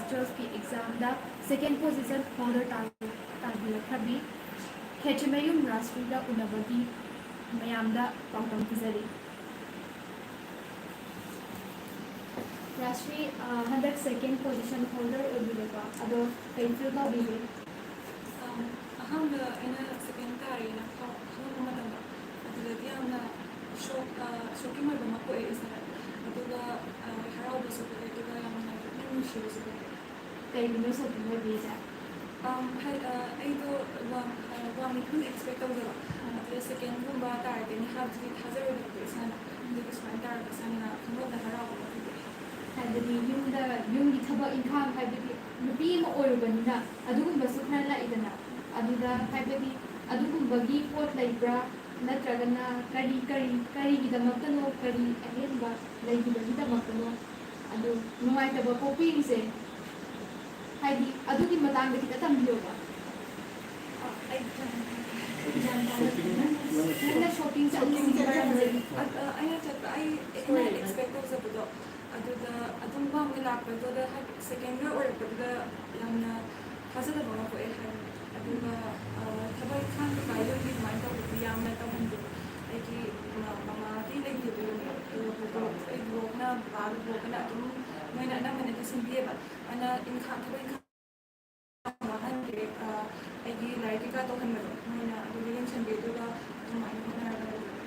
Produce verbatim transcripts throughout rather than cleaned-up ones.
ꯇꯨꯋꯦꯜꯐꯀꯤ ꯑꯦꯛꯖꯥꯝꯗ ꯁꯦꯀꯦꯟ position holder ꯇꯥꯕꯤꯔꯛꯈ꯭ꯔꯕꯤ ꯈꯦꯇ꯭ꯔꯤꯃꯌꯨꯝ ꯔꯥꯁꯇ꯭ꯔꯤꯒ ꯎꯅꯕꯒꯤ ꯃꯌꯥꯝꯗ ꯄꯥꯎꯗꯝ ꯄꯤꯖꯔꯤ꯫ ꯔꯥꯁꯇ꯭ꯔꯤ, ꯑ, ꯍꯟꯗꯛ ꯁꯦꯀꯦꯟ ꯄꯣꯖꯤꯁꯟ ꯍꯣꯜꯗꯔ ꯑꯣꯏꯕꯤꯔꯦꯀꯣ, ꯑꯗꯣ ꯀꯩ ꯐꯤꯜ ꯇꯧꯕꯤꯒꯦ? ꯑꯝ, ꯑꯍꯥꯟꯕ ꯑꯩꯅ ꯁꯦꯀꯦꯟ ꯇꯥꯔꯦꯅ ꯈꯪ-, ꯈꯪꯉꯛꯄ ꯃꯇꯝꯗ, ꯑꯗꯨꯗꯗꯤ ꯌꯥꯝꯅ ꯁꯣꯛ-, ꯑ, ꯁꯣꯛꯀꯤꯡ ꯑꯣꯏꯕ ꯑꯃ ꯄꯣꯛꯑꯦ ꯏꯁꯥꯗ꯫ ꯑꯗꯨꯒ, ꯑ, ꯍꯔꯥꯎꯕꯁꯨ ꯄꯣꯛꯑꯦ, ꯑꯗꯨꯒ ꯌꯥꯝꯅ ꯄꯨꯛꯅꯤꯡ ꯅꯨꯡꯁꯤꯕꯁꯨ ꯄꯣꯛꯑꯦ꯫ ꯀꯩꯒꯤꯅꯣ ꯁꯣꯛꯀꯤꯡ ꯑꯣꯏꯕꯤꯔꯤꯁꯦ? ꯑꯝ, ꯍꯥꯏ-, ꯑ, ꯑꯩꯗꯣ ꯋꯥꯡ-, ꯑ, ꯋꯥꯡꯅ ꯑꯗꯨꯝ ꯑꯦꯛꯁꯄꯦꯛ ꯇꯧꯖꯕ꯫ ꯑꯥ꯫ ꯑꯗꯨꯗ ꯁꯦꯀꯦꯟꯒꯨꯝꯕ ꯇꯥꯔꯗꯤ ꯍꯥꯏꯕꯗꯨꯗꯤ ꯊꯥꯖꯔꯨꯗꯕꯗꯣ ꯏꯁꯥꯅ꯫ ꯑꯗꯨꯒꯤ ꯁꯨꯃꯥꯏꯅ ꯇꯥꯔꯒ ꯏꯁꯥꯅ ꯈꯪꯍꯧꯗ ꯍꯔꯥꯎꯕ ꯑꯃ ꯐꯥꯎꯖꯩ꯫ ꯍꯥꯏꯕꯗꯤ ꯌꯨꯝꯗ, ꯌꯨꯝꯒꯤ ꯊꯕꯛ ꯏꯪꯈꯥꯡ, ꯍꯥꯏꯕꯗꯤ ꯅꯨꯄꯤ ꯑꯃ ꯑꯣꯏꯔꯨꯕꯅꯤꯅ ꯑꯗꯨꯒꯨꯝꯕꯁꯨ ꯈꯔ ꯂꯥꯛꯏꯗꯅ꯫ ꯑꯗꯨꯗ ꯍꯥꯏꯕꯗꯤ ꯑꯗꯨꯒꯨꯝꯕꯒꯤ ꯄꯣꯠ ꯂꯩꯕ꯭ꯔꯥ? ꯅꯠꯇ꯭ꯔꯒꯅ ꯀꯔꯤ, ꯀꯔꯤ, ꯀꯔꯤꯒꯤꯗꯃꯛꯇꯅꯣ? ꯀꯔꯤ ꯑꯍꯦꯟꯕ ꯂꯩꯈꯤꯕꯒꯤꯗꯃꯛꯇꯅꯣ? ꯑꯗꯨ ꯅꯨꯡꯉꯥꯏꯇꯕ ꯄꯣꯛꯄꯤꯔꯤꯁꯦ? ꯍꯥꯏꯗꯤ ꯑꯗꯨꯒꯤ ꯃꯇꯥꯡꯗ ꯈꯤꯇ ꯇꯝꯕꯤꯌꯣꯕ꯫ ꯑ, ꯑꯩ ꯒ꯭ꯌꯥꯟ ꯇꯥꯗꯦ꯫ ꯅꯪ, ꯅꯪꯅ ꯁꯣꯄꯤꯡ ꯆꯠꯂꯤꯁꯤꯒꯤ ꯃꯔꯝꯁꯦ? ꯑ, ꯑ, ꯑꯩꯅ ꯆꯠꯄ, ꯑꯩ, ꯑꯩꯅ ꯑꯦꯛꯁꯄꯦꯛ ꯇꯧꯖꯕꯗꯣ, ꯑꯗꯨꯗ ꯑꯗꯨꯝ ꯋꯥꯡꯅ ꯂꯥꯛꯄꯗꯨꯗ, ꯍꯥꯏꯗꯤ ꯁꯦꯀꯦꯟꯒ ꯑꯣꯏꯔꯛꯄꯗꯨꯗ ꯌꯥꯝꯅ ꯊꯥꯖꯗꯕ ꯑꯃ ꯄꯣꯛꯑꯦ ꯍꯥꯏꯕꯅꯤ꯫ ꯑꯗꯨꯒ, ꯑ, ꯊꯕꯛ ꯏꯪꯈꯥꯡ ꯀꯩꯀꯥ ꯌꯨꯝꯒꯤ ꯑꯗꯨꯃꯥꯏꯅ ꯇꯧꯕꯗꯤ ꯌꯥꯝꯅ ꯇꯧꯍꯟꯗꯦ꯫ ꯑꯩꯒꯤ ꯏꯃꯥ, ꯃꯃꯥꯗꯤ ꯂꯩꯇꯦꯕ ꯌꯨꯝꯗ꯫ ꯑꯗꯨꯒ ꯕꯣꯕꯣꯛ, ꯑꯩ ꯕꯣꯕꯣꯛꯅ, ꯕꯕꯥꯒ ꯕꯣꯕꯣꯛꯅ ꯑꯗꯨꯝ ꯃꯣꯏꯅ ꯑꯅꯝꯕꯅꯗꯤ ꯁꯤꯟꯕꯤꯌꯦꯕ꯫ ꯑꯗꯨꯅ ꯏꯪꯈꯥꯡ, ꯊꯕꯛ ꯏꯪꯈꯥꯡ ꯋꯥꯍꯟꯗ꯭ꯔꯦ꯫ ꯑ, ꯑꯩꯒꯤ ꯂꯥꯏꯔꯤꯛ ꯀꯩꯀꯥ ꯇꯧꯍꯟꯕꯗꯣ ꯃꯣꯏꯅ ꯑꯗꯨꯗ ꯌꯦꯡꯁꯤꯟꯕꯤ, ꯑꯗꯨꯒ ꯑꯗꯨꯃꯥꯏꯅ ꯍꯣꯠꯅꯔꯒ ꯂꯩꯕꯅꯦ꯫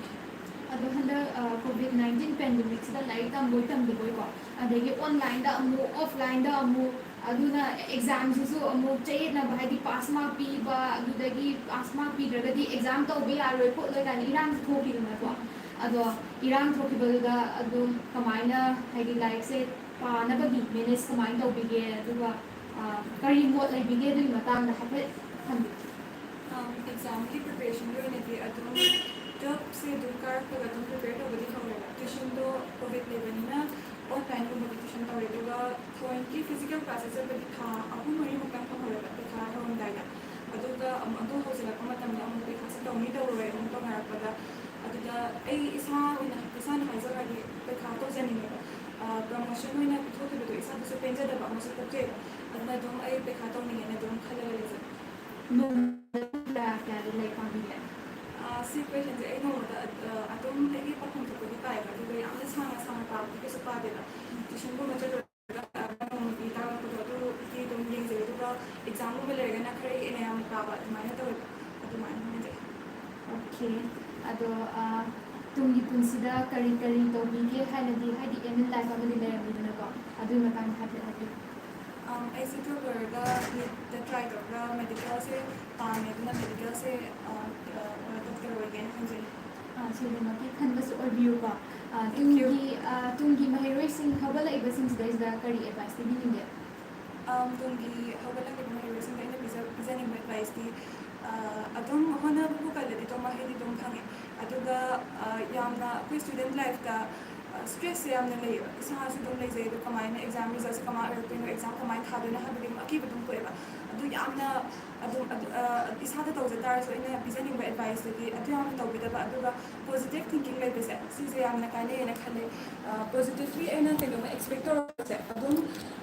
ꯑꯗꯣ ꯍꯟꯗꯛ, ꯑ, ꯀꯣꯚꯤꯗ ꯅꯥꯏꯟꯇꯤꯟ ꯄꯦꯟꯗꯦꯃꯤꯛꯁꯤꯗ ꯂꯥꯏꯔꯤꯛ ꯇꯝꯕꯣꯏ ꯇꯝꯗꯕꯣꯏꯀꯣ, ꯑꯗꯒꯤ ꯑꯣꯟꯂꯥꯏꯟꯗ ꯑꯃꯨꯛ, ꯑꯣꯐꯂꯥꯏꯟꯗ ꯑꯃꯨꯛ, ꯑꯗꯨꯅ ꯑꯦꯛꯖꯥꯝꯁꯤꯁꯨ ꯑꯃꯨꯛ ꯆꯌꯦꯠꯅꯕ, ꯍꯥꯏꯗꯤ ꯄꯥꯁ ꯃꯥꯔꯛ ꯄꯤꯕ, ꯑꯗꯨꯗꯒꯤ ꯄꯥꯁ ꯃꯥꯔꯛ ꯄꯤꯗ꯭ꯔꯒꯗꯤ ꯑꯦꯛꯖꯥꯝ ꯇꯧꯕ ꯌꯥꯔꯣꯏ ꯈꯣꯠꯂꯣꯏ ꯀꯥꯏꯅ ꯏꯔꯥꯡꯁꯨ ꯊꯣꯛꯈꯤꯗꯅꯀꯣ꯫ ꯑꯗꯣ ꯏꯔꯥꯡ ꯊꯣꯛꯈꯤꯕꯗꯨꯗ ꯑꯗꯨꯝ ꯀꯃꯥꯏꯅ, ꯍꯥꯏꯗꯤ ꯂꯥꯏꯔꯤꯛꯁꯦ ꯄꯥꯅꯕꯒꯤ ꯃꯦꯅꯦꯖ ꯀꯃꯥꯏꯅ ꯇꯧꯕꯤꯒꯦ? ꯑꯗꯨꯒ, ꯑ, ꯀꯔꯤ ꯃꯣꯠ ꯂꯩꯕꯤꯒꯦ ꯑꯗꯨꯒꯤ ꯃꯇꯥꯡꯗ ꯍꯥꯏꯐꯦꯠ ꯊꯝꯕꯤꯌꯨ꯫ ꯑꯝ, ꯑꯦꯛꯖꯥꯝꯒꯤ ꯄ꯭ꯔꯤꯄꯦꯔꯦꯁꯟꯒꯤ ꯑꯣꯏꯅꯗꯤ ꯑꯗꯨꯝ ꯇꯨꯋꯦꯜꯐꯁꯦ ꯑꯗꯨꯝ ꯀꯥꯔꯛꯄꯒ ꯑꯗꯨꯝ ꯄ꯭ꯔꯤꯄꯦꯌꯔ ꯇꯧꯕꯗꯤ ꯍꯧꯔꯦꯕ꯫ ꯇ꯭ꯌꯨꯁꯟꯗꯣ ꯀꯣꯚꯤꯗ ꯂꯩꯕꯅꯤꯅ ꯑꯣꯟꯂꯥꯏꯟꯒꯨꯝꯕꯒꯤ ꯇ꯭ꯌꯨꯁꯟ ꯇꯧꯔꯦ, ꯑꯗꯨꯒ ꯊꯑꯣꯏꯀꯤ ꯐꯤꯖꯤꯀꯦꯜ ꯀ꯭ꯂꯥꯁꯁꯦ ꯆꯠꯄꯗꯤ ꯊꯥ ꯑꯍꯨꯝ ꯃꯔꯤꯃꯨꯛꯇꯪ ꯐꯪꯍꯧꯔꯦꯕ ꯄꯩꯈꯥ ꯍꯧꯔꯝꯗꯥꯏꯗ꯫ ꯑꯗꯨꯒ ꯑꯃꯨꯛ ꯑꯗꯨ ꯍꯧꯖꯤꯜꯂꯛꯄ ꯃꯇꯝꯗ ꯑꯃꯨꯛ ꯄꯩꯈꯥꯁꯦ ꯇꯧꯅꯤ ꯇꯧꯔꯣꯏ ꯑꯃꯨꯛ ꯇꯧꯅꯔꯛꯄꯗ, ꯑꯗꯨꯗ ꯑꯩ ꯏꯁꯥ ꯑꯣꯏꯅ, ꯏꯁꯥꯅ ꯍꯥꯏꯖꯧ ꯍꯥꯏꯔꯗꯤ ꯄꯩꯈꯥ ꯇꯧꯖꯅꯤꯡꯉꯦꯕ꯫ ꯄ꯭ꯔꯃꯣꯁꯟ ꯑꯣꯏꯅ ꯄꯤꯊꯣꯛꯈꯤꯕꯗꯣ ꯏꯁꯥꯗꯁꯨ ꯄꯦꯟꯖꯗꯕ ꯑꯃꯁꯨ ꯄꯣꯛꯆꯩꯕ꯫ ꯑꯗꯨꯅ ꯑꯗꯨꯝ ꯑꯩ ꯄꯩꯈꯥ ꯇꯧꯅꯤꯡꯉꯦꯅ ꯑꯗꯨꯝ ꯈꯜꯂꯒ ꯂꯩꯖꯩ꯫ ꯅꯣꯡꯃꯗ ꯀꯌꯥ ꯀꯌꯥꯗꯤ ꯂꯥꯏꯔꯤꯛ ꯄꯥꯕꯤꯒꯦ? ꯑꯥ, ꯁꯤ ꯀꯣꯏꯁꯟꯁꯦ ꯑꯩ ꯅꯣꯡꯃꯗ ꯑꯗꯨꯝ ꯑꯩꯒꯤ ꯄꯥꯐꯝ ꯊꯣꯛꯄꯗꯤ ꯄꯥꯏꯌꯦꯕ, ꯑꯗꯨꯒ ꯌꯥꯝꯅ ꯁꯥꯡꯅ ꯁꯥꯡꯅ ꯄꯥꯕꯗꯤ ꯀꯩꯁꯨ ꯄꯥꯗꯦꯕ꯫ ꯇ꯭ꯌꯨꯁꯟꯒꯨꯝꯕ ꯆꯠꯂꯨꯔꯒ ꯅꯣꯡꯃꯒꯤ ꯇꯥꯛꯂꯛꯄꯗꯣ ꯑꯗꯨꯗꯤ ꯑꯗꯨꯝ ꯌꯦꯡꯖꯩ, ꯑꯗꯨꯒ ꯑꯦꯛꯖꯥꯝꯒꯨꯝꯕ ꯂꯩꯔꯒꯅ ꯈꯔ ꯍꯦꯟꯅ ꯌꯥꯝꯅ ꯄꯥꯕ ꯑꯗꯨꯃꯥꯏꯅ ꯇꯧꯋꯦꯕ꯫ ꯑꯗꯨꯃꯥꯏꯅ ꯍꯣꯠꯅꯖꯩ꯫ ꯑꯣꯀꯦ꯫ ꯑꯗꯣ ꯑꯥ, ꯇꯨꯡꯒꯤ ꯄꯨꯟꯁꯤꯗ ꯀꯔꯤ ꯀꯔꯤ ꯇꯧꯕꯤꯒꯦ ꯍꯥꯏꯅꯗꯤ, ꯍꯥꯏꯗꯤ aim in life ꯑꯃꯗꯤ ꯂꯩꯔꯝꯃꯤꯗꯅꯀꯣ, ꯑꯗꯨꯒꯤ ꯃꯇꯥꯡꯗ ꯍꯥꯏꯐꯦꯠ ꯍꯥꯏꯕꯤꯌꯨ꯫ ꯑꯝ, ꯑꯩꯁꯦ ꯇꯨꯌꯦꯜꯞ ꯂꯣꯏꯔꯒ ꯅꯤꯠꯇ ꯇ꯭ꯔꯥꯏ ꯇꯧꯔꯒ ꯃꯦꯗꯤꯀꯦꯜꯁꯦ ꯄꯥꯝꯃꯦ, ꯑꯗꯨꯅ ꯃꯦꯗꯤꯀꯦꯜꯁꯦ, ꯑ, ꯑ, ꯗꯣꯛꯇꯔ ꯑꯣꯏꯒꯦꯅ ꯈꯟꯖꯩ꯫ ꯑꯥ, ꯁꯣꯏꯗꯅꯃꯛꯀꯤ ꯈꯟꯕꯁꯨ ꯑꯣꯏꯕꯤꯌꯨꯀꯣ꯫ ꯑꯥ, Thank you. ꯇꯨꯡꯒꯤ, ꯑꯥ, ꯇꯨꯡꯒꯤ ꯃꯍꯩꯔꯣꯏꯁꯤꯡ ꯍꯧꯒꯠꯂꯛꯏꯕꯁꯤꯡꯁꯤꯗꯩꯁꯤꯗ ꯀꯔꯤ ꯑꯦꯗꯚꯥꯏꯁ ꯄꯤꯕꯤꯅꯤꯡꯒꯦ? ꯑꯝ, ꯇꯨꯡꯒꯤ ꯍꯧꯒꯠꯂꯛꯂꯤꯕ ꯃꯍꯩꯔꯣꯏꯁꯤꯡꯗ ꯑꯩꯅ ꯄꯤꯖ-, ꯄꯤꯖꯅꯤꯡꯕ ꯑꯦꯗꯚꯥꯏꯁꯇꯤ, ꯑ, ꯑꯗꯨꯝ ꯍꯣꯠꯅꯕꯕꯨ ꯀꯜꯂꯗꯤ ꯑꯗꯨꯝ ꯃꯍꯩꯗꯤ ꯑꯗꯨꯝ ꯐꯪꯉꯦ꯫ ꯑꯗꯨꯒ, ꯑ, ꯌꯥꯝꯅ ꯑꯩꯈꯣꯏ ꯁ꯭ꯇꯨꯗꯦꯟꯠ ꯂꯥꯏꯐꯇ, ꯑ, ꯁ꯭ꯇ꯭ꯔꯦꯁꯁꯦ ꯌꯥꯝꯅ ꯂꯩꯌꯦꯕ꯫ ꯏꯁꯥꯁꯨ ꯑꯗꯨꯝ ꯂꯩꯖꯩ, ꯑꯗꯣ ꯀꯃꯥꯏꯅ ꯑꯦꯛꯖꯥꯝ ꯔꯤꯖꯜꯠꯁꯦ ꯀꯃꯥꯏꯅ ꯑꯣꯏꯔꯛꯇꯣꯏꯅꯣ, ꯑꯦꯛꯖꯥꯝ ꯀꯃꯥꯏꯅ ꯊꯥꯗꯣꯏꯅꯣ ꯍꯥꯏꯕꯒꯤ ꯑꯗꯨꯝ ꯑꯀꯤꯕ ꯑꯗꯨꯝ ꯄꯣꯛꯑꯦꯕ꯫ ꯑꯗꯨ ꯌꯥꯝꯅ ꯑꯗꯨꯝ ꯑꯗꯨ, ꯑ, ꯏꯁꯥꯗ ꯇꯧꯖ ꯇꯥꯔꯁꯨ ꯑꯩꯅ ꯄꯤꯖꯅꯤꯡꯕ ꯑꯦꯗꯚꯥꯏꯁꯇꯗꯤ ꯑꯗꯨ ꯌꯥꯝꯅ ꯇꯧꯕꯤꯗꯕ, ꯑꯗꯨꯒ ꯄꯣꯖꯤꯇꯤꯚ ꯊꯤꯡꯀꯤꯡ ꯂꯩꯕꯁꯦ ꯁꯤꯁꯦ ꯌꯥꯝꯅ ꯀꯥꯟꯅꯩꯌꯦꯅ ꯈꯜꯂꯦ꯫ ꯑ, ꯄꯣꯖꯤꯇꯤꯚꯂꯤ ꯑꯩꯅ ꯀꯩꯅꯣꯝꯃ ꯑꯦꯛꯁꯄꯦꯛ ꯇꯧꯔꯛꯄꯁꯦ ꯑꯗꯨꯝ,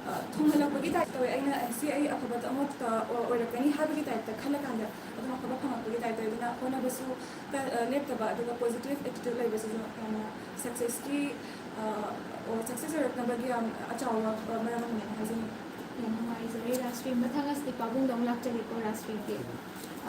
ꯑ, ꯊꯨꯡꯍꯜꯂꯛꯄꯒꯤ ꯇꯥꯏꯞ ꯇꯧꯋꯦ꯫ ꯑꯩꯅ ꯁꯤ ꯑꯩ ꯑꯐꯕ ꯑꯃ, ꯑ, ꯑꯣꯏꯔꯛꯀꯅꯤ ꯍꯥꯏꯕꯒꯤ ꯇꯥꯏꯞꯇ ꯈꯜꯂꯀꯥꯟꯗ ꯑꯗꯨꯝ ꯑꯐꯕ ꯐꯪꯉꯛꯄꯒꯤ ꯇꯥꯏꯞ ꯇꯧꯋꯦ꯫ ꯑꯗꯨꯅ ꯍꯣꯠꯅꯕꯁꯨ ꯀ-, ꯑ, ꯂꯦꯞꯇꯕ, ꯑꯗꯨꯒ ꯄꯣꯖꯤꯇꯤꯚ ꯑꯦꯇꯤꯇ꯭ꯌꯨꯠ ꯂꯩꯕꯁꯤꯁꯨ ꯌꯥꯝꯅ ꯁꯛꯁꯦꯁꯀꯤ, ꯑ, ꯑꯣ, ꯁꯛꯁꯦꯁ ꯑꯣꯏꯔꯛꯅꯕꯒꯤ ꯌꯥꯝ ꯑꯆꯥꯎꯕ, ꯑ, ꯃꯔꯝ ꯑꯃꯅꯦꯅ ꯍꯥꯏꯖꯅꯤꯡꯉꯤ꯫ ꯌꯥꯝ ꯅꯨꯡꯉꯥꯏꯖꯔꯦ ꯔꯥꯖꯁ꯭ꯔꯤ꯫ ꯃꯊꯪ ꯑꯁꯤꯗꯤ ꯄꯥꯕꯨꯡꯗ ꯑꯃꯨꯛ ꯂꯥꯛꯆꯒꯦꯀꯣ, ꯔꯥꯖꯁ꯭ꯔꯤꯒꯤ꯫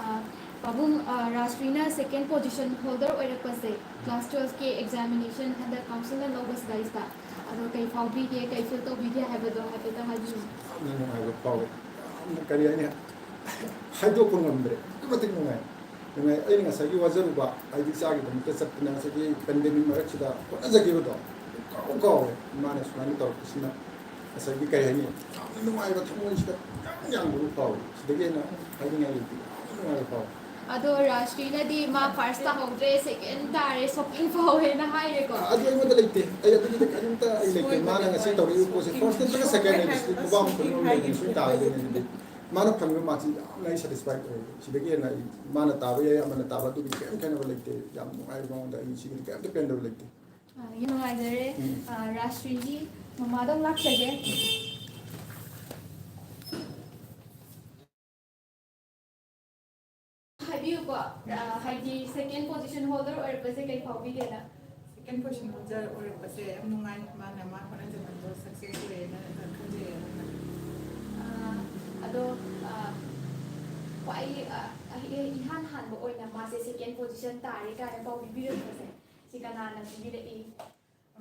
ꯑ, ꯄꯥꯕꯨꯡ, ꯑ, ꯔꯥꯖꯁ꯭ꯔꯤꯅ second position holder ꯑꯣꯏꯔꯛꯄꯁꯦ class twelve ꯀꯤ examination ꯍꯟꯗꯛ council ꯅ ꯂꯧꯕꯁꯤꯗꯩꯁꯤꯗ, ꯑꯗꯣ ꯀꯩ ꯐꯥꯎꯕꯤꯒꯦ, ꯀꯩ feel ꯇꯧꯕꯤꯒꯦ ꯍꯥꯏꯕꯗꯣ ꯍꯥꯏꯐꯦꯠꯇ ꯍꯥꯏꯕꯤꯌꯨ꯫ ꯌꯥꯝꯅ ꯅꯨꯡꯉꯥꯏꯕ ꯐꯥꯎꯋꯦ꯫ ꯌꯥꯝꯅ ꯀꯔꯤ ꯍꯥꯏꯅꯤ, ꯍꯥꯏꯗꯣꯛꯄ ꯉꯝꯗ꯭ꯔꯦ, ꯑꯗꯨꯛꯀꯤ ꯃꯇꯤꯛ ꯅꯨꯡꯉꯥꯏ꯫ ꯅꯨꯡꯉꯥꯏ, ꯑꯩꯅ ꯉꯁꯥꯏꯒꯤ ꯋꯥꯖꯔꯨꯕ, ꯍꯥꯏꯗꯤ ꯏꯆꯥꯒꯤꯗꯃꯛꯇ ꯆꯠꯇꯅ ꯉꯁꯥꯏꯒꯤ pandemic ꯃꯔꯛꯁꯤꯗ ꯍꯣꯠꯅꯖꯈꯤꯕꯗꯣ ꯀꯥꯎ ꯀꯥꯎꯋꯦ꯫ ꯏꯃꯥꯅ ꯁꯨꯃꯥꯏꯅ ꯇꯧꯔꯛꯄꯁꯤꯅ ꯉꯁꯥꯏꯒꯤ ꯀꯔꯤ ꯍꯥꯏꯅꯤ, ꯌꯥꯝꯅ ꯅꯨꯡꯉꯥꯏꯕ, ꯊꯃꯣꯏꯁꯤꯗ ꯌꯥꯝ ꯌꯥꯡꯕ ꯐꯥꯎꯋꯦ꯫ ꯁꯤꯗꯒꯤ ꯍꯦꯟꯅ ꯍꯥꯏꯅꯤꯡꯉꯥꯏ ꯂꯩꯇꯦ, ꯌꯥꯝꯅ ꯅꯨꯡꯉꯥꯏꯕ ꯐꯥꯎꯋꯦ꯫ ꯑꯗꯣ ꯔꯥꯖꯁ꯭ꯔꯤꯅꯗꯤ ꯃꯥ first ꯇꯥꯍꯧꯗ꯭ꯔꯦ, second ꯇꯥꯔꯦ, ꯁꯣꯛꯐꯦ ꯐꯥꯎꯋꯦꯅ ꯍꯥꯏꯔꯦꯀꯣ꯫ ꯑꯗꯨ ꯑꯩꯉꯣꯟꯗ ꯂꯩꯇꯦ, ꯑꯩ ꯑꯗꯨꯒꯤꯗꯤ ꯀꯔꯤꯝꯇ ꯑꯩ ꯂꯩꯇꯦ꯫ ꯃꯥꯅ ꯉꯁꯤ ꯇꯧꯔꯛꯏꯕ ꯄꯣꯠꯁꯦ first ꯅꯠꯇ꯭ꯔꯒ second ꯍꯥꯏꯕꯁꯤꯗꯤ ꯈꯨꯕꯥꯛ ꯈꯨꯅꯤꯡ ꯑꯃ ꯂꯩꯕꯅꯤ, ꯁꯣꯏ ꯇꯥꯔꯗꯣꯏꯅꯦ꯫ ꯑꯗꯨꯗꯤ ꯃꯥꯅ ꯐꯪꯉꯤꯕ mark ꯁꯤ ꯌꯥꯝꯅ ꯑꯩ satisfied ꯑꯣꯏ꯫ ꯁꯤꯗꯒꯤ ꯍꯦꯟꯅ ꯑꯩ, ꯃꯥꯅ ꯇꯥꯕ ꯌꯥꯏ, ꯑꯃꯅ ꯇꯥꯕ, ꯑꯗꯨꯒꯤꯗꯤ ꯀꯔꯤꯝ ꯈꯦꯠꯅꯕ ꯂꯩꯇꯦ꯫ ꯌꯥꯝ ꯅꯨꯡꯉꯥꯏꯕ ꯃꯑꯣꯡꯗ ꯑꯩ ꯁꯤꯒꯤꯗꯤ ꯀꯔꯤꯝꯇ ꯄꯦꯟꯗꯕ ꯂꯩꯇꯦ꯫ ꯑ, ꯌꯥꯝ ꯅꯨꯡꯉꯥꯏꯖꯔꯦ꯫ ꯎꯝ꯫ ꯑ, ꯔꯥꯖꯁ꯭ꯔꯤꯒꯤ ꯃꯃꯥꯗ ꯑꯃꯨꯛ ꯂꯥꯛꯆꯒꯦ꯫ ꯍꯥꯏꯕꯤꯌꯨꯀꯣ, ꯑ, ꯍꯥꯏꯗꯤ second position holder ꯑꯣꯏꯔꯛꯄꯁꯦ ꯀꯩ ꯐꯥꯎꯕꯤꯒꯦꯅ? Second position holder ꯑꯣꯏꯔꯛꯄꯁꯦ ꯌꯥꯝ ꯅꯨꯡꯉꯥꯏ꯫ ꯃꯥꯅ ꯃꯥ ꯍꯣꯠꯅꯖꯃꯟꯗꯣ success ꯑꯣꯏꯔꯦꯅ ꯈꯟꯖꯩꯌꯦ꯫ ꯑ, ꯑꯗꯣ, ꯑ, ꯈ꯭ꯋꯥꯏ, ꯑ, ꯑꯩ, ꯑꯩ ꯏꯍꯥꯟ ꯍꯥꯟꯕ ꯑꯣꯏꯅ ꯃꯥꯁꯦ second position ꯇꯥꯔꯦ ꯀꯥꯏꯅ ꯄꯥꯎ ꯄꯤꯕꯤꯔꯛꯄꯁꯦ, ꯁꯤ ꯀꯅꯥꯅ ꯄꯤꯕꯤꯔꯛꯏ?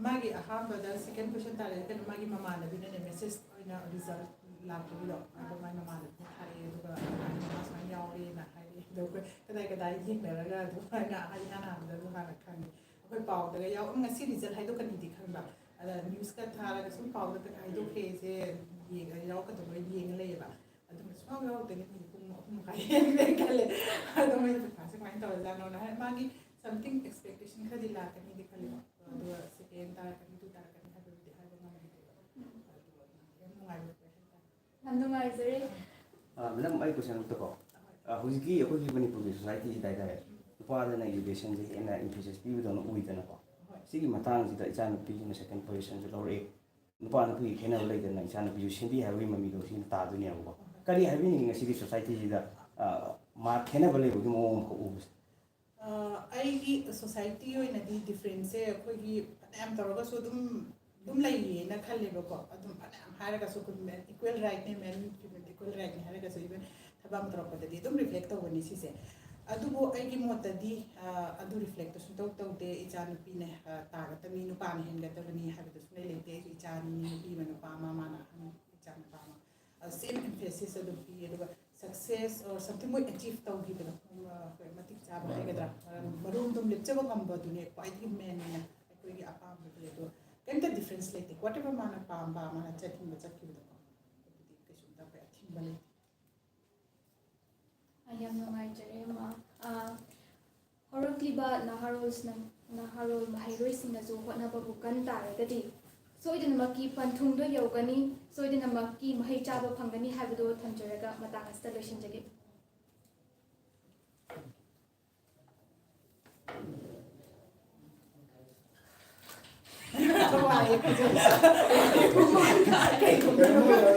ꯃꯥꯒꯤ ꯑꯍꯥꯟꯕꯗ second position ꯇꯥꯔꯦ, ꯀꯩꯅꯣ, ꯃꯥꯒꯤ ꯃꯃꯥꯟꯅꯕꯤꯅꯅꯦ message ꯑꯣꯏꯅ result ꯂꯥꯛꯄꯒꯤꯗꯣ, ꯑꯗꯣ ꯃꯥꯒꯤ ꯃꯃꯥꯟꯅꯕꯤꯅ ꯊꯥꯔꯛꯑꯦ, ꯑꯗꯨꯒ ꯃꯥ ꯁꯨꯃꯥꯏꯅ ꯌꯥꯎꯔꯦꯅ ꯍꯥꯏꯔꯛꯑꯦ꯫ ꯑꯗꯣ ꯑꯩꯈꯣꯏ ꯀꯗꯥꯏ ꯀꯗꯥꯏ ꯌꯦꯡꯅꯔꯒ ꯑꯗꯨꯃꯥꯏꯅ ꯏꯍꯥꯟ ꯍꯥꯟꯕꯗ ꯑꯗꯨ ꯍꯥꯟꯅ ꯈꯪꯉꯦ꯫ ꯑꯩꯈꯣꯏ ꯄꯥꯎꯗꯒ ꯌꯥꯎ-, "ꯎꯝ, ꯉꯁꯤ result ꯍꯥꯏꯗꯣꯛꯀꯅꯤꯗꯤ ꯈꯪꯕ, ꯑꯗ newsꯀ ꯊꯥꯔꯒ ꯁꯨꯝ ꯄꯥꯎꯗ ꯀꯩꯅꯣ ꯍꯥꯏꯗꯣꯛꯈ꯭ꯔꯦ, ꯁꯦ ꯌꯦꯡꯉ ꯌꯥꯎꯔꯛꯀꯗꯕ꯭ꯔꯥ?" ꯌꯦꯡꯉ ꯂꯩꯌꯦꯕ꯫ ꯑꯗꯨꯒ ꯁꯨꯡꯌꯥꯎ ꯌꯥꯎꯔꯛꯇꯦꯅꯦ, ꯄꯨꯡ ꯑꯍꯨꯝ ꯃꯈꯥꯏ ꯍꯦꯟꯈ꯭ꯔꯦ ꯈꯜꯂꯦ꯫ ꯑꯗꯣ ꯃꯣꯏ ꯄꯩꯈꯥꯁꯦ ꯀꯃꯥꯏꯅ ꯇꯧꯔꯖꯥꯠꯅꯣꯅ ꯍꯥꯏ, ꯃꯥꯒꯤ something expectation ꯈꯔꯗꯤ ꯂꯥꯛꯀꯅꯤꯗꯤ ꯈꯜꯂꯦꯕ꯫ ꯑꯗꯨꯒ second ꯇꯥꯔꯛꯀꯅꯤ, two ꯇꯥꯔꯛꯀꯅꯤ ꯍꯥꯏꯕꯗꯨꯗꯤ ꯍꯥꯏꯕ ꯉꯝꯗꯦꯕ꯫ ꯑꯗꯨꯒ ꯌꯥꯝ ꯅꯨꯡꯉꯥꯏꯕ ꯑꯣꯏ ꯍꯥꯏꯇꯥꯔꯦ꯫ ꯌꯥꯝ ꯅꯨꯡꯉꯥꯏꯖꯔꯦ꯫ ꯑ, madam, ꯑꯩ question ꯑꯝꯇꯀꯣ꯫ ꯑ, ꯍꯧꯖꯤꯛꯀꯤ ꯑꯩꯈꯣꯏꯒꯤ ꯃꯅꯤꯄꯨꯔꯒꯤ societyꯁꯤꯗ ꯍꯥꯏꯇꯥꯔꯦ, ꯅꯨꯄꯥꯗꯅ educationꯁꯦ ꯍꯦꯟꯅ emphasis ꯄꯤꯕꯗꯧꯅ ꯎꯏꯗꯅꯀꯣ꯫ ꯍꯣꯏ꯫ ꯁꯤꯒꯤ ꯃꯇꯥꯡꯁꯤꯗ ꯏꯆꯥꯅꯨꯄꯤꯁꯤꯅ second positionꯁꯨ ꯂꯧꯔꯛꯑꯦ꯫ ꯅꯨꯄꯥ ꯅꯨꯄꯤꯒꯤ ꯈꯦꯠꯅꯕ ꯂꯩꯗꯅ, ꯏꯆꯥꯅꯨꯄꯤꯁꯨ ꯁꯦꯝꯕꯤ ꯍꯥꯏꯕꯒꯤ ꯃꯃꯤꯗꯣ ꯁꯤꯅ ꯇꯥꯗꯣꯏꯅꯦꯕꯀꯣ꯫ ꯀꯔꯤ ꯍꯥꯏꯕꯤꯅꯤꯡꯉꯤ ꯉꯁꯤꯒꯤ societyꯁꯤꯗ, ꯑ, ꯃꯥ ꯈꯦꯠꯅꯕ ꯂꯩꯕꯒꯤ ꯃꯑꯣꯡ ꯑꯃꯈꯛ ꯎꯕꯁꯦ? ꯑ, ꯑꯩꯒꯤ society ꯑꯣꯏꯅꯗꯤ differenceꯁꯦ ꯑꯩꯈꯣꯏꯒꯤ ꯐꯅꯌꯥꯝ ꯇꯧꯔꯒꯁꯨ ꯑꯗꯨꯝ, ꯑꯗꯨꯝ ꯂꯩꯌꯦꯅ ꯈꯜꯂꯦꯕꯀꯣ꯫ ꯑꯗꯨꯝ ꯐꯅꯌꯥꯝ ꯍꯥꯏꯔꯒꯁꯨ ꯑꯩꯈꯣꯏ men equal rightꯅꯦ, men female equal rightꯅꯦ ꯍꯥꯏꯔꯒꯁꯨ, even ꯊꯕꯛ ꯑꯃ ꯇꯧꯔꯛꯄꯗꯗꯤ ꯑꯗꯨꯝ reflect ꯇꯧꯒꯅꯤ ꯁꯤꯁꯦ꯫ ꯑꯗꯨꯕꯨ ꯑꯩꯒꯤ ꯃꯣꯠꯇꯗꯤ, ꯑ, ꯑꯗꯨ reflectꯇꯣ ꯁꯨꯡꯇꯧ ꯇꯧꯗꯦ꯫ ꯏꯆꯥ ꯅꯨꯄꯤꯅ, ꯑ, ꯇꯥꯒꯗꯕꯅꯤ, ꯅꯨꯄꯥꯅ ꯍꯦꯟꯒꯗꯕꯅꯤ ꯍꯥꯏꯕꯗꯣ ꯁꯨꯡꯂꯩ ꯂꯩꯇꯦ꯫ ꯑꯩꯁꯨ ꯏꯆꯥ ꯑꯅꯤꯅꯤ, ꯅꯨꯄꯤ ꯑꯃ, ꯅꯨꯄꯥ ꯑꯃ, ꯃꯥꯅ ꯑꯍꯟ, ꯏꯆꯥ ꯅꯨꯄꯥ ꯑꯃ꯫ ꯑ, same emphasis ꯑꯗꯨꯝ ꯄꯤ꯫ ꯑꯗꯨꯒ success or something ꯃꯣꯏ achieve ꯇꯧꯈꯤꯕꯗꯣ, ꯑ, ꯑꯩꯈꯣꯏ ꯃꯇꯤꯛ ꯆꯥꯕ ꯍꯥꯏꯒꯗ꯭ꯔꯥ, ꯃꯔꯝ, ꯃꯔꯣꯝꯗꯣꯝ ꯂꯦꯞꯆꯕ ꯉꯝꯕꯗꯨꯅꯦ ꯈ꯭ꯋꯥꯏꯗꯒꯤ main ꯑꯣꯏꯅ ꯑꯩꯈꯣꯏꯒꯤ ꯑꯄꯥꯝꯕꯗꯤ꯫ ꯑꯗꯣ ꯀꯩꯝꯇ difference ꯂꯩꯇꯦ꯫ Whatever ꯃꯥꯅ ꯄꯥꯝꯕ, ꯃꯥꯅ ꯆꯠꯅꯤꯡꯕ ꯆꯠꯈꯤꯕꯗꯣꯀꯣ, ꯑꯗꯨꯗꯤ ꯀꯩꯁꯨꯝꯇ ꯑꯩꯈꯣꯏ ꯑꯊꯤꯡꯕ ꯂꯩꯇꯦ꯫ ꯑꯩ ꯌꯥꯝ ꯅꯨꯡꯉꯥꯏꯖꯔꯦ, ꯃꯥ꯫ ꯑ, ꯍꯧꯔꯛꯂꯤꯕ ꯅꯍꯥꯔꯣꯜꯁꯤꯡꯅ, ꯅꯍꯥꯔꯣꯜ ꯃꯍꯩꯔꯣꯏꯁꯤꯡꯅꯁꯨ ꯍꯣꯠꯅꯕꯕꯨ ꯀꯟ ꯇꯥꯔꯒꯗꯤ ꯁꯣꯏꯗꯅꯃꯛꯀꯤ ꯄꯟꯊꯨꯡꯗ ꯌꯧꯒꯅꯤ, ꯁꯣꯏꯗꯅꯃꯛꯀꯤ ꯃꯍꯩ ꯆꯥꯕ ꯐꯪꯒꯅꯤ ꯍꯥꯏꯕꯗꯨ ꯊꯝꯖꯔꯒ ꯃꯇꯥꯡ ꯑꯁꯤꯗ ꯂꯣꯏꯁꯤꯟꯖꯒꯦ꯫ ꯀꯩꯅꯣ,